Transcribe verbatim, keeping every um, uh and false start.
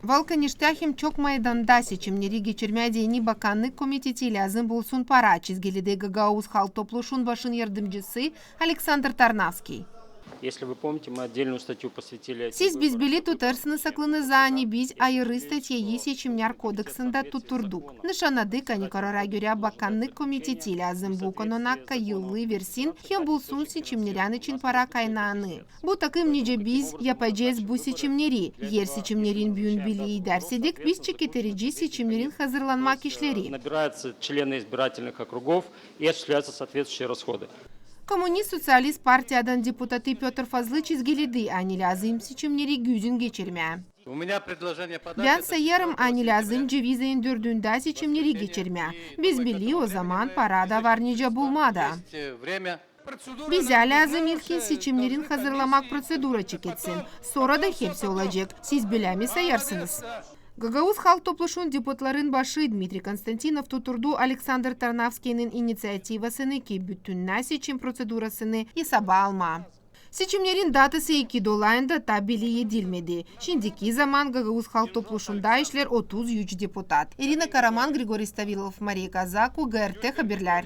Valkaniştä hem çok maydanda seçimneri geçirmää deyni Bakannık komiteti lääzım bulsun para, çizgiledi Gagauz Halk Topluşun başın yardımcısı Aleksandr Tarnavskiy. Siz biz bili tutarsınız aklınızda, ani biz ayırı statyayı Seçimnär kodeksindä tuturduk. Nışannadık, ani karara görä Bakannık komiteti lääzım bu kanuna kayıtlı versin hem bulsun seçimnerän için para kaynaanı. Bu takım nicä biz yapacez bu seçimneri, er seçimnerin büün bili idärsedik, biz çeketecez seçimnerin hazırlanmak işleri. Набираются члены избирательных округов и осуществляются соответствующие расходы. Kommunist-Soţialist partiyadan deputatı Pötr Fazlı çizgiledi, ani lääzım seçimneri güzün geçirmää. Bän sayêrım, ani lääzım ceviz ayın dördündä seçimneri geçirmää. Biz bili, ozaman para da var nicä bulmaa da. Bizä lääzım ilkin seçimnerin hazırlamak proţedura çeketsin. Sora da hepsi olacek. Siz bölä mi sayêrsınız? Gagauz Halk Topluşun deputatların başı Dmitriy Konstantinov tuturdu Aleksandr Tarnavskiynin iniţiativasını, ki bütünnä seçim proţedurasını esaba almaa. Seçimnerin datası iki dolayında taa belli edilmedi. Şindiki zaman Gagauz Halk Topluşunda işleer otuz üç deputat: İrina Karaman, Grigoriy Stavilov, Mariya Kazaku, GRT haberlär.